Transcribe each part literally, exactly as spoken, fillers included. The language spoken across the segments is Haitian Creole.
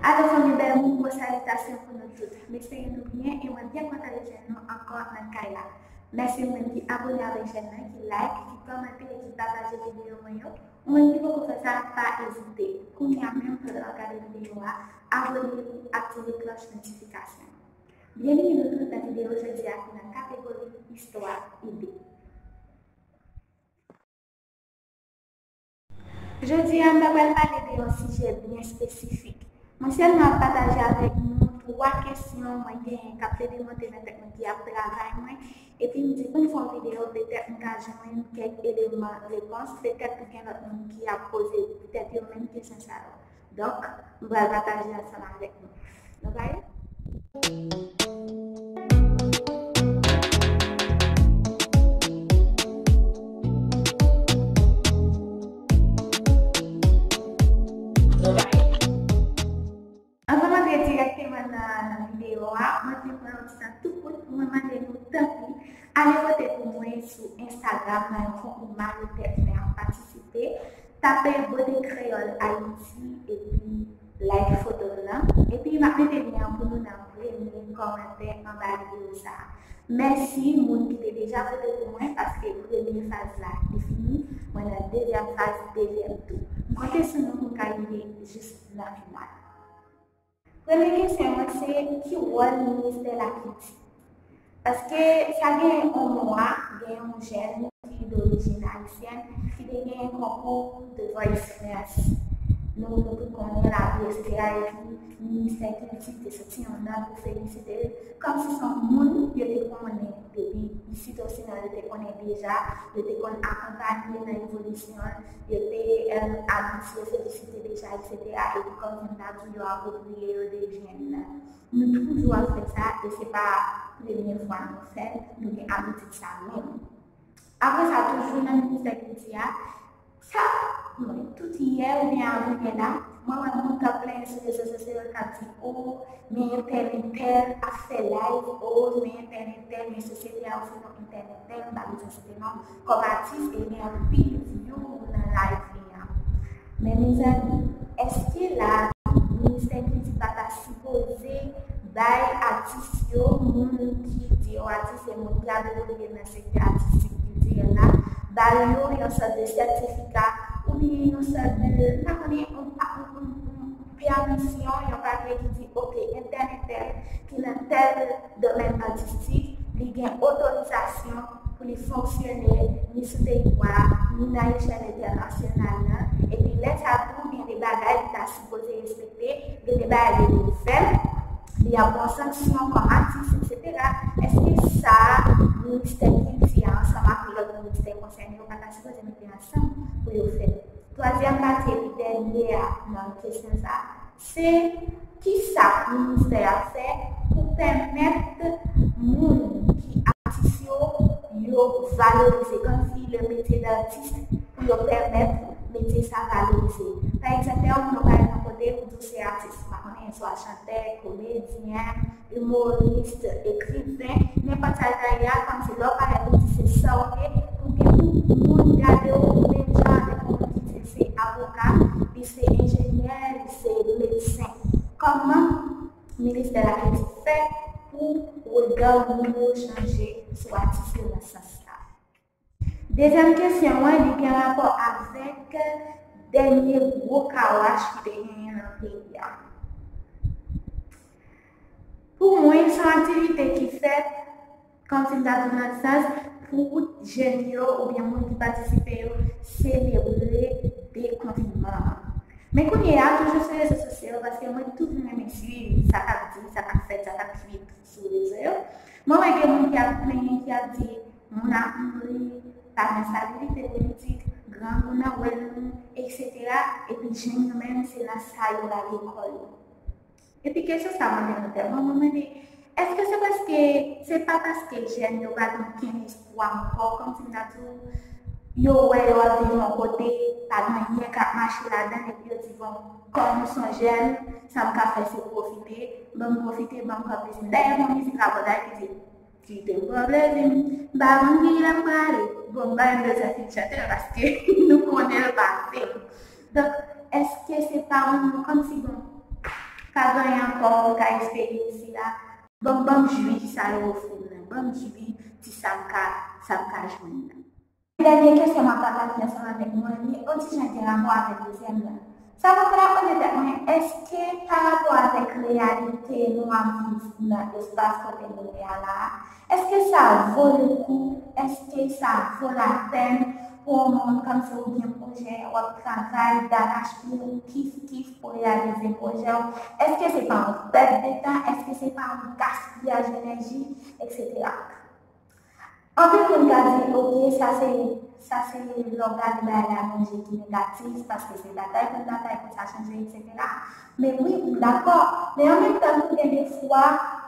Alo fanmi bèl moun, bon salitasyon pou nou tout. M espere nou byen e mwen byen kontan rejwenn nou ankò nan kay la. Mèsi moun ki abòne avèk chèn nan, ki like, ki kòmante e ki pataje videyo mwen yo. Ou menm ki poko fè sa, pa ezite. Kounye a menm, pandan w ap gade videyo a, abòne e aktive klòch notifikasyon. Byenvini nou tout nan videyo jodi a ki nan kategori istwa ide. Jodi a, m ta pral pale de yon sijè byen espesifik. Mwen sèlman ap pataje avèk nou twa kesyon mwen genyen k ap fletrimonte nan tèt mwen, ki ap travay mwen, epi m di pou m fè yon videyo, petèt m ka jwenn kèk eleman repons, petèt pou gen lòt moun ki ap poze tèt yo menm kesyon sa yo. Donk, m pral pataje ansanm avèk nou. Nou pare? Anvan m antre dirèkteman nan, nan videyo a, mwen vle pran yon ti tan tou kout pou mwen mande nou, tanpri, ale vote pou mwen sou Instagram nan yon konkou mari tèt mwen ap patisipe. Tape Bote Kreyòl Ayiti epi like foto m nan. Epi m ap mete lyen an pou nou nan premye kòmantè anba videyo sa a. Mèsi moun ki te deja vote pou mwen, paske premye faz la li fini. Mwen nan dezyèm faz, dezyèm tou. M konte sou nou pou m ka rive jis nan final. Premye kesyon an se, ki wòl ministè lakilti? Paske sa gen yon mwa, gen yon jèn ki dorijin ayisyèn ki te gen konkou The Voice France. Nou, nou tout konnen lavi, etsetera. Epi ministè kilti te soti yon nòt pou felisite l, kòmsi se yon moun yo te konnen depi isit o Sina, yo te konnen deja, yo te konn akonpanye nan evolisyon l, yo te, em, abitye felisite deja, etsetera. Epi kòm m ta di w, yo apwopriye yo de jèn nan. Nou toujou ap fè sa e se pa premye fwa nou fè l, nou gen abitid sa menm. Apre sa, toujou nan ministè kilti a, sa, mwen, tout yè oubyen avan yè la, mwen wè moun k ap plenyen sou rezo sosyo yo k ap di, o, men entèl entèl ap fè live, o, men entèl entèl, men sosyete a osinon entèl entèl, m pa bezwen site non, kòm atis e gen anpil view nan live li an. Men mezanmi, èske la, ministè kilti pa ta sipoze bay atis yo, moun ki di yo atis e moun ki ap evolye nan sektè atistik kiltirèl la, ba yo yon sòt de sètifika oubyen yon sòt de, m pa konnen, yon pa, yon, yon, yon pèmisyon, yon papye ki di, oke, entèl, entèl ki nan tèl domèn atistik, li gen otorizasyon pou li fonksyone ni sou teritwa a, ni nan echèl entènasyonal la, epi lè sa tou, gen de bagay li ta sipoze respekte, gen de bagay li dwe fè, li ap pran sanksyon kòm atis, etsetera. Èske sa, ministè kilti a, ansanm ak lòt ministè konsène yo, pa ta sipoze mete ansanm pou yo fè? Twazyèm pati epi dènye a nan kesyon sa a, se kisa ministè a fè pou pèmèt moun ki atis yo, yo valorize, kòmsi le métier d'artiste, pou yo pèmèt metye sa valorize. Pa egzanp, lè yon moun ou pa yon kote, ou di w se atis, m pa konnen, swa chantè, komedyen, imoris, ekriven, nenpòt sa l ta ye a, kòmsi lè w parèt ou di se sa w ye, pou gen pou moun gade w menm jan avèk yon moun ki di l se avoka, li se enjenyè, li se medsen. Kòman ministè lakilti fè pou rega moun yo chanje sou atis yo nan sans sa a? Dezyèm kesyon an, li gen rapò avèk dènye gwo kawach ki te genyen nan peyi a. Pou mwen, se yon aktivite ki fèt, kòmsi m ta di nan sans, pou jèn yo oubyen moun ki patisipe yo selebre dekonfinman an. Men kounye a, toujou sou rezo sosyo yo, paske mwen toujou renmen swiv sa k ap di, sa k ap fèt, sa k ap tweet sou rezo yo. Mwen wè gen moun ki ap plenyen, ki ap di moun ap mouri, pa gen estabilite politik, grangou nan wèl nou, etsetera. Epi jèn yo menm, se nan sa yo lage kò yo. Epi kesyon sa a mande mwen tèlman, mwen mande, èske se paske, se pa paske jèn yo pa gen okenn espwa ankò, kòmsi m ta di w, yo wè yo ap viv yon kote, pa gen anyen k ap mache ladan l, epi yo di, bon, kòm m se yon jèn, sa m ka fè se pwofite, ban m pwofite, ban m pran plezi m. Dayè, gen yon mizik Rabòday ki di, kite m pran plezi m, m pa konn kilè m prale. Bon, m pa menm bezwen fin chante l paske nou konnen l pase. Donk, èske se pa yon, kòmsi, bon, Pa gen anyen ankò ou ka espere isi la. Bon, ban m jwi sa yo ofri m nan. Ban m jwi ti sa m ka, sa m ka jwenn nan. Dènye kesyon m ap pataje ansanm avèk nou an, li on ti jan gen rapò avèk dezyèm nan. Sa fè m ap mande tèt mwen, èske pa rapò avèk reyalite nou ap viv nan espas kote nou ye a la a, èske sa vo le kou? Èske sa vo lapèn pou yon moun kòmsi ou gen pwojè, w ap travay darache pye w, kif kif pou reyalize pwojè w? Èske se pa yon pèt de tan? Èske se pa yon gaspiyaj enèji, etsetera? Anpil moun ka di, oke, sa se, sa se lè w gade bagay la nan je ki negatif, paske se batay pou n batay pou sa chanje, etsetera. Men wi, m dakò. Men an menm tan tou, gen de fwa,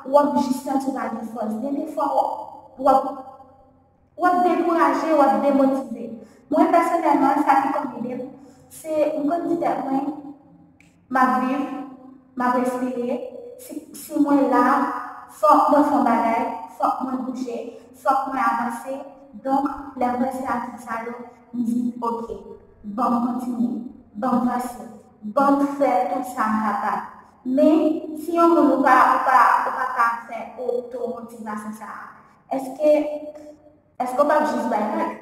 w ap jis santi w pa gen fòs. Gen de fwa, w ap, w ap, w ap dekouraje, w ap demotive. Mwen, pèsonèlman, sa ki konn ede m, se m konn di tèt mwen, m ap viv, m ap respire. Si, si mwen la, fòk mwen fè yon bagay, fòk mwen bouje, fòk mwen avanse. Donk, lè m panse a tout sa yo, m di, oke, ban m kontinye, ban m vanse, ban m fè tout sa m kapab. Men, si yon moun ou pa, ou pa, ou pa ka fè oto motivasyon sa a, èske, èske w p ap jis bay vag?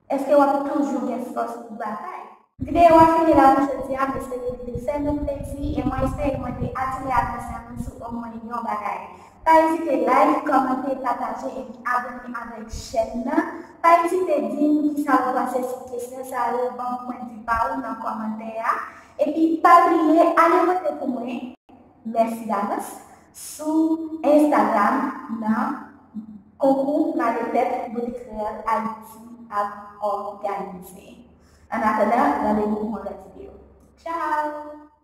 Èske w ap toujou gen fòs pou batay? Videyo a fini la pou jodi a, m espere li te fè nou plezi e mwen espere mwen te atire atansyon nou sou omwen yon bagay. Pa ezite like, kòmante, pataje epi abòne avèk chèn nan. Pa ezite di m kisa ou panse sou kesyon sa yo, ban m pwennvi pa ou nan kòmantè a. Epi pa bliye ale vote pou mwen. Mèsi davans. Sou Instagram nan konkou Male Tèt Bout Kreyòl Ayiti ap òganize. Annatandan, randevou pou yon lòt videyo. Tchao!